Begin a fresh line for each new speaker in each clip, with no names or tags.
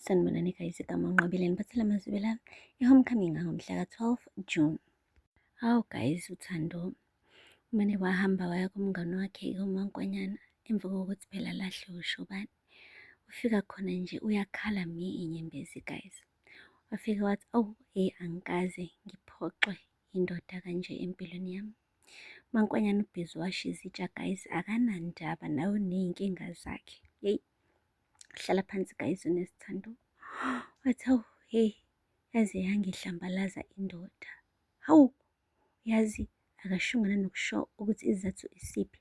Sanibonani guys, igama uNqobile niphathela amazwibela i-homecoming ngangomhla ka-12 June. Hawu guys, uThando umane wahamba waya kumngani wakhe uMankwanyana emva kokuthi phela lahle uShobane. Ufika khona nje uyakhala mi inyembezi guys. Wafika wathi, oh hey angikaze ngiphoxwe indoda kanje empilweni yami. Mankwanyana ubhizi washa izitsha guys, akanandaba nawe uney'nkinga zakhe. Yeyi. Hlala phansi guys unesithando. Wathi hawu hey yaze yangihlambalaza indoda. Hawu yazi akashongo nanokusho ukuthi isizathu isiphi.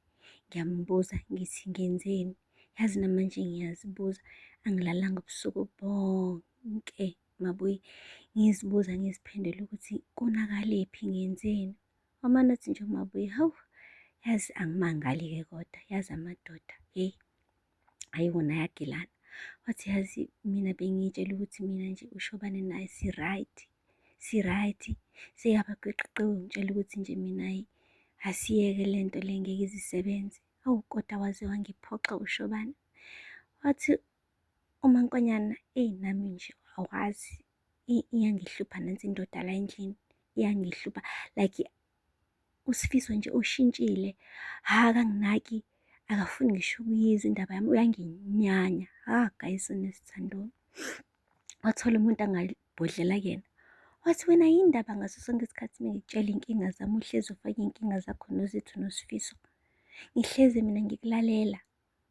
Ngiyambuza ngithi ngenzeni? Yazi namanje ngiyazibuza angilalanga ubusuku bonke mabuye ngizibuza ngiziphendula ukuthi konakaliphi ngenzeni. Wamane athi nje uMabuye hawu yazi angimangali-ke kodwa yazi amadoda hheyi. Hhayi wona ayagilana. Wathi yazi mina bengiyitshela ukuthi mina nje ushobane naye si-right, si-right. Seyaba gwiqiqi ungitshela ukuthi nje mina hhayi asiyeke le nto le ngeke ize isebenze. Awu kodwa waze wangiphoxa ushobane. Wathi uMankonyana eyi nami nje awazi iyangihlupha nansi indoda la endlini, iyangihlupha like uSifiso nje ushintshile, ha akanginaki, akafuni ngisho ukuyizwa indaba yami, uyanginyanya. Ha guys unesithando. Wathola umuntu angabhodlela kuyena. Wathi wena yini ndaba ngaso sonke isikhathi mengikutshela iy'nkinga zami uhlezi ufake iy'nkinga zakho noZethu noSifiso. Ngihlezi mina ngikulalela.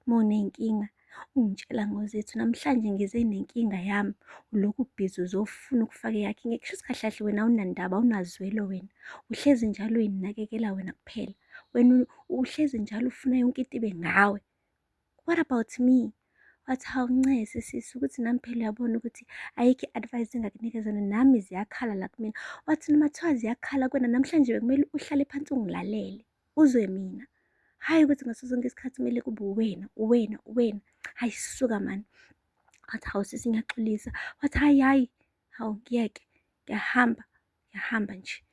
Uma uney'nkinga ungitshela ngoZethu. Namhlanje ngize nenkinga yami, ulokhu ubhizi uzofuna ukufaka eyakho inkinga. Kushuthi kahle kahle wena awunandaba, awunazwelo wena. Uhlezi njalo uy'nakekela wena kuphela. Wena uhlezi njalo ufuna yonke into ibe ngawe. What about me? Wathi hawu ncese sisi ukuthi nami phela uyabona ukuthi ayikho i-advice engakunikeza yona nami ziyakhala la kumina. Wathi noma kuthiwa ziyakhala kuwena namhlanje bekumele uhlale phansi ungilalele. Uzwe mina. Hhayi ukuthi ngaso sonke isikhathi kumele kube uwena, uwena, uwena. Hhayi suka mani. Wathi hawu sisi ngiyaxolisa. Wathi hhayi hhayi, hawu ngiyeke, ngiyahamba, ngiyahamba nje.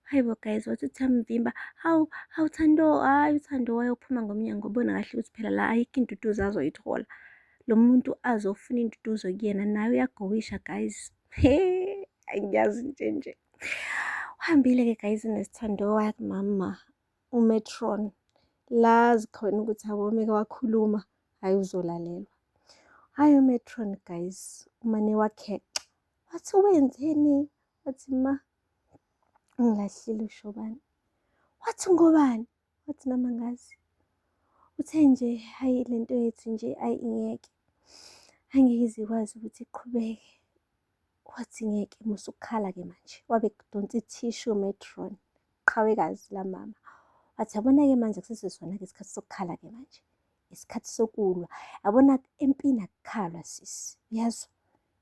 Hayi bo guys, wathi uthi amvimba, hawu, hawu Thando, hhayi uThando wayophuma ngomnyango ubona kahle ukuthi phela la ayikho induduzo azoyithola. Lo muntu azofuna induduzo kuyena naye uyagowisha guys. He, angiyazi nje nje. Uhambile-ke guys uNesithando waya kumama uMetron lazi khona ukuthi awomeke wakhuluma hhayi uzolalelwa. Hhayi uMetron guys umane wakhexa wathi wenzeni? Wathi ma ungilahlile uShobane. Wathi ngobani? Wathi nami angazi. Uthe nje hhayi le nto yethu nje ayi ngeke, angeke ize ikwazi ukuthi iqhubeke. Wathi ngeke musa ukukhala-ke manje. Wabe kudonsa ithishu uMetron, qhawekazi lamama. Wathi yabona-ke manje akusesesona-ke isikhathi sokukhala-ke manje. Isikhathi sokulwa. Yabona empini akukhalwa sisi. Uyezwa?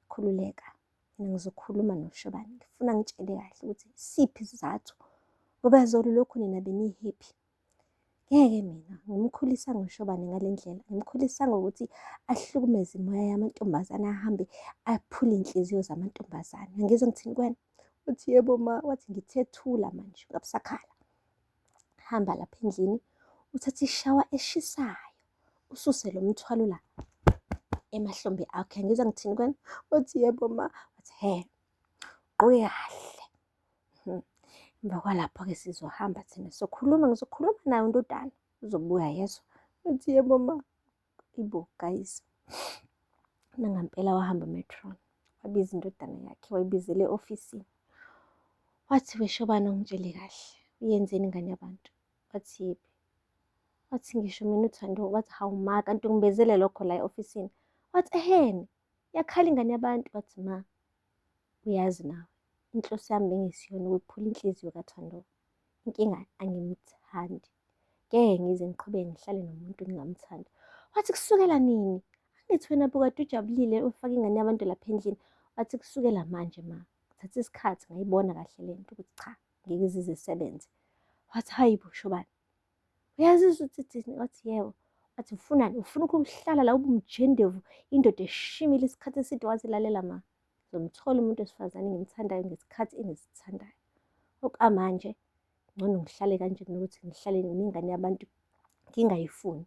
Khululeka. Mina ngizokhuluma noShobane. Ngifuna ngitshele kahle ukuthi siphi isizathu. Ngoba zolo lokhu nina beniyi-happy. Ngeke mina ngimkhulisa ngoshobane ngale ndlela, ngimkhulisa ngokuthi ahlukumeze imoya yamantombazane, ahambe aphule iy'nhliziyo zamantombazane. Angizwa ngithini kuwena? Uthi yebo ma, wathi ngithe thula manje ungabe usakhala. Hamba lapha endlini uthathe ishawa eshisayo ususe lo mthwalo la emahlombe akho. Angizwa ngithini kuwena? Uthi yebo ma, wathi he, ugqoke kahle. Emva kwalapho-ke sizohamba thina sokhuluma, ngizokhuluma naye uNdodana uzobuya yezwa. Uthi yebo ma. Ibo guys. Nangampela wahamba uMetron wabiza indodana yakhe wayibizela e-ofisini. Wathi weshobana ungitshele kahle uyenzeni ingane yabantu? Wathi yiphi? Wathi ngisho mina uThando. Wathi hawu ma kanti ungibizele lokho la e-ofisini. Wathi ehhene yakhala ingane yabantu. Wathi ma uyazi nawe inhloso yami bengesiyona ukwephula inhliziyo kaThando. Inkinga angimthandi. Ngeke ngize ngiqhubeke ngihlale nomuntu engingamthandi. Wathi kusukela nini? Angithi wena bukade ujabulile ufake ingane yabantu lapha endlini. Wathi kusukela manje ma. Kuthatha isikhathi ngayibona kahle le nto ukuthi cha ngeke izize isebenze. Wathi hayi bo shobani. Uyazizwa ukuthi thini? Wathi yebo. Wathi ufunani? Ufuna ukuhlala la ubumjendevu indoda eshimile isikhathi eside wathi lalela ma. Ngizomthola umuntu wesifazane engimthandayo ngesikhathi engisithandayo. Okwamanje ngcono ngihlale kanje kunokuthi ngihlale nengane yabantu ngingayifuni.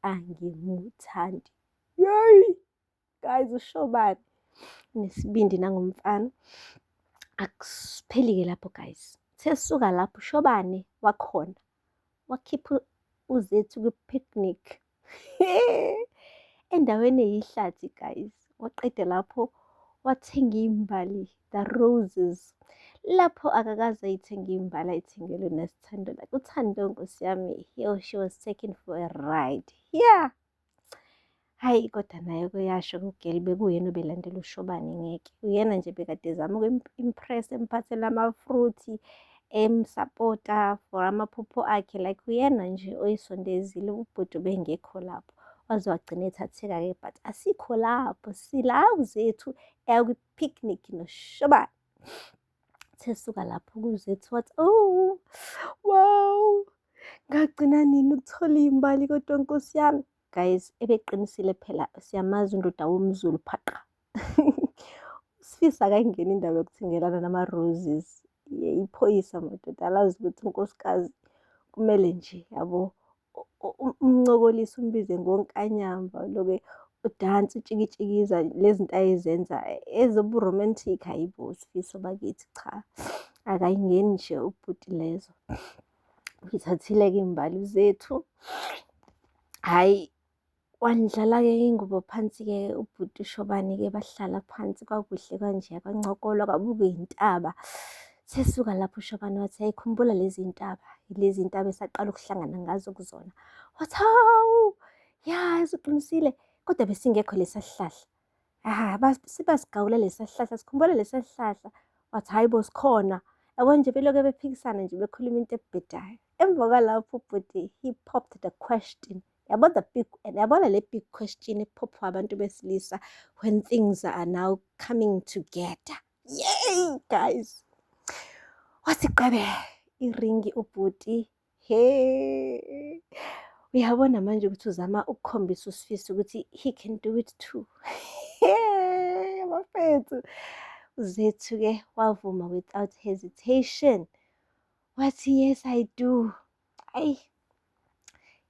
Angimuthandi. Yeyi! Guys ushobani? Unesibindi nangumfana. Akupheli-ke lapho guys. Sesuka lapho uShobane wakhona wakhipha uZethu kwi-picnic endaweni eyihlathi guys. Waqeda lapho wathenga iy'mbali, the roses. Lapho akakaze ayithenge iy'mbali ayithengelwe nesithando. Like uThando nkosi yami, yo, she was taken for a ride. Yeah. Hhayi kodwa naye kuyasho ku-girl bekuyena obelandela uShobane ngeke. Uyena nje bekade ezama uku-impress emphathela ama-fruit, emsapota for amaphupho akhe, like uyena nje oyisondezile, ubhuti ubengekho lapho. Waze wagcina ethatheka-ke, but asikho lapho, sila uZethu eya kwi-picnic noShobane. Sesuka lapho kuZethu wathi, oh wow, ngagcina nini ukuthola iy'mbali kodwa nkosi yami. Guys, ebeqinisile phela, siyamazi undoda womZulu phaqa. Usifisa akayingeni indaba yokuthengelana nama-roses. Iphoyisa madoda, alazi ukuthi unkosikazi kumele nje yabo umncokolise umbize ngonkanyamba, loke udanse utshikitshikiza lezi zinto ayezenza ezobu-romantic. Hhayi bo, Sifiso bakithi, cha akayingeni nje ubhuti lezo. Ngithathile-ke iy'mbali zethu, hhayi wandlala-ke ingubo phansi-ke ubhuti uShobane-ke, bahlala phansi kwakuhle kanje, kwancokolwa kwabukwa iy'ntaba. Sesuka lapho uShobane wathi, hhayi khumbula lezi ntaba, lezi ntaba esaqala ukuhlangana ngazo kuzona. Wathi, hawu, ya usuqinisile, kodwa besingekho lesa sihlahla. Ah, sibasigawula lesa sihlahla, sikhumbula lesa sihlahla. Wathi, hhayi bo sikhona. Yabo nje belokhu bephikisana nje bekhuluma into ebhedayo. Emva kwalapho ubhuti he popped the question. Yabo the big, yabona le big question ephophwa abantu besilisa when things are now coming together. Yay guys. Wathi qebe iringi ubhuti. Hey. Uyabona manje ukuthi uzama ukukhombisa uSifiso ukuthi he can do it too. Hey, bafethu. uZethu-ke wavuma without hesitation. Wathi yes I do. Ayi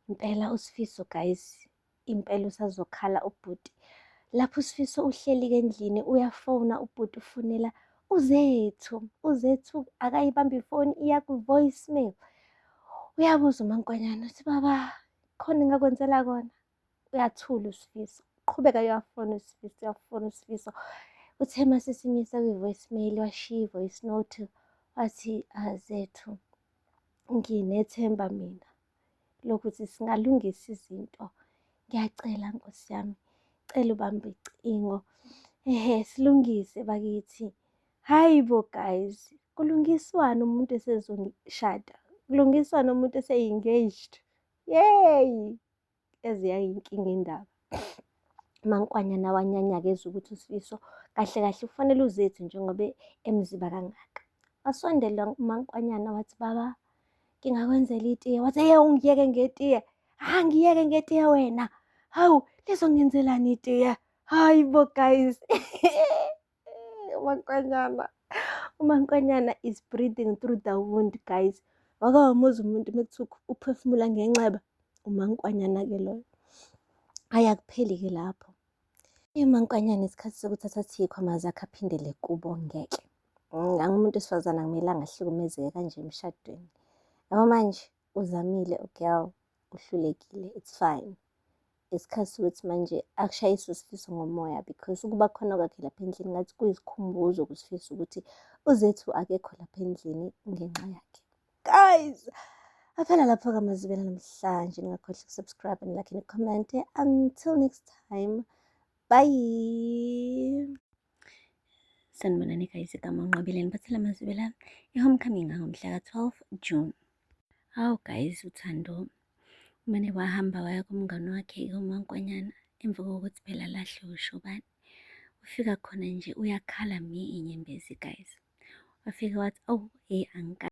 impela uSifiso guys, impela usazokhala ubhuti. Lapho uSifiso uhleli-ke endlini uyafona ubhuti ufonela uZethu. UZethu akayibambi ifoni, iya ku-voicemail. Uyabuza uMaNkwanyana uthi, baba khona engingakwenzela kona? Uyathula uSifiso, uqhubeka uyafona uSifiso, uyafona uSifiso. Uthe mase simisa kwi-voicemail washiya i-voice note wathi, Zethu nginethemba mina lokuthi singalungisa izinto. Ngiyacela nkosi yami, cela ubambe ucingo, ehhe silungise bakithi. Hhayi bo guys, kulungiswani umuntu esezongishada? Kulungiswani umuntu ese-engaged? Yeyi, yaze yayinkinga indaba. uMaNkwanyana wanyanya-ke ezwa ukuthi uSifiso kahle kahle ufanele uZethu njengoba emziba kangaka. Wasondela uMaNkwanyana wathi, baba ngingakwenzela itiye. Wathi, hey ungiyeke ngetiye. Ha ngiyeke ngetiye wena. Hawu lizongenzelani itiye? Hayi bo guys. uMaNkwanyana. UMaNkwanyana is breathing through the wound guys. Wake wamuzwa umuntu mekuthiwa uphefumula ngenxeba? UMaNkwanyana-ke loyo. Hhayi akupheli-ke lapho. UMaNkwanyana isikhathi sokuthi athathe iy'khwama zakhe aphindele kubo ngeke. Angumuntu wesifazane akumelanga ahlukumezeke kanje emshadweni. Yabo manje uzamile u-girl, uhlulekile, it's fine. Isikhathi sokuthi manje akushayise uSifiso ngomoya because ukuba khona kwakhe lapha endlini ngathi kuyisikhumbuzo kuSifiso ukuthi uZethu akekho lapha endlini ngenxa yakhe. Guys, aphela lapho-ke amazibela namhlanje. Ningakhohlwa uku-subscribe and like and comment. Until next time, bye. Sanibonani guys, igama uNqobile niphathela amazibela i-homecoming ngomhla ka-12 June. Hawu guys, uThando umane wahamba waya kumngani wakhe uMaNkwanyana emva kokuthi phela lahle uShobane. Ufika khona nje uyakhala mi inyembezi guys. Wafika wathi, oh hey angikaze.